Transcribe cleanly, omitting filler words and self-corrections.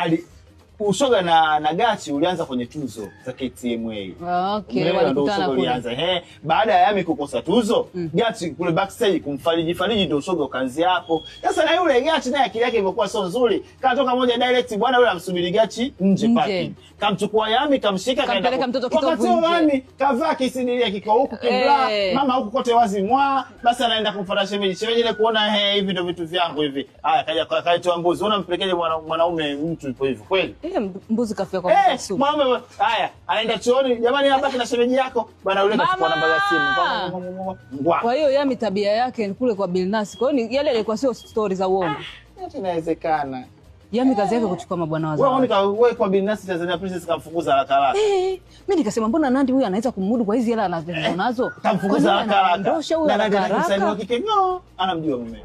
Ali ushoga na Gachi ulianza kwenye tuzo za KTMA. Okay, Umeelewa? Ndio walikutana ushoga kule. ulianza. Baada ya Yami kukosa tuzo, Gachi kule backstage kumfariji fariji, ndio ushoga ukaanzia hapo. Sasa na yule Gachi naye akili yake ilikuwa sio nzuri. Katoka moja direct, bwana yule amsubiri Gachi nje Nje. parking. Kamchukua Yami, kamshika, kaenda Kampeleka mtoto kitovu Wakati huo nje. Yami kavaa kisidiria kiko huku kibla, mama huku kote wazi mwa, basi anaenda kumfuata shemeji. Shemeji ile kuona hivi ndio vitu vyangu hivi. Haya, kaja kaitoa mbuzi. Unampelekeje mwanaume mtu ipo hivyo kweli? Mbuzi kafia kwa masumu. Mwanaume haya, anaenda chooni, jamani hapa na shemeji yako. Bwana yule kachukua Mama! namba ya simu. Ngwa. Kwa hiyo Yami tabia yake ni kule kwa Bilnasi. Kwa hiyo yale yalikuwa sio story za uongo. Yote inawezekana. Yami kazi yake kuchukua mabwana wa Wewe zawadi. wewe kwa Bilnasi Tanzania Princess kamfukuza haraka haraka. Mimi nikasema mbona Nandy huyu anaweza kumudu kwa hizi hela anazo? Kamfukuza Kwa nini haraka haraka. anamdosha huyu Na Nandy haraka anamsaidia haraka? kike ng'o, anamjua mume.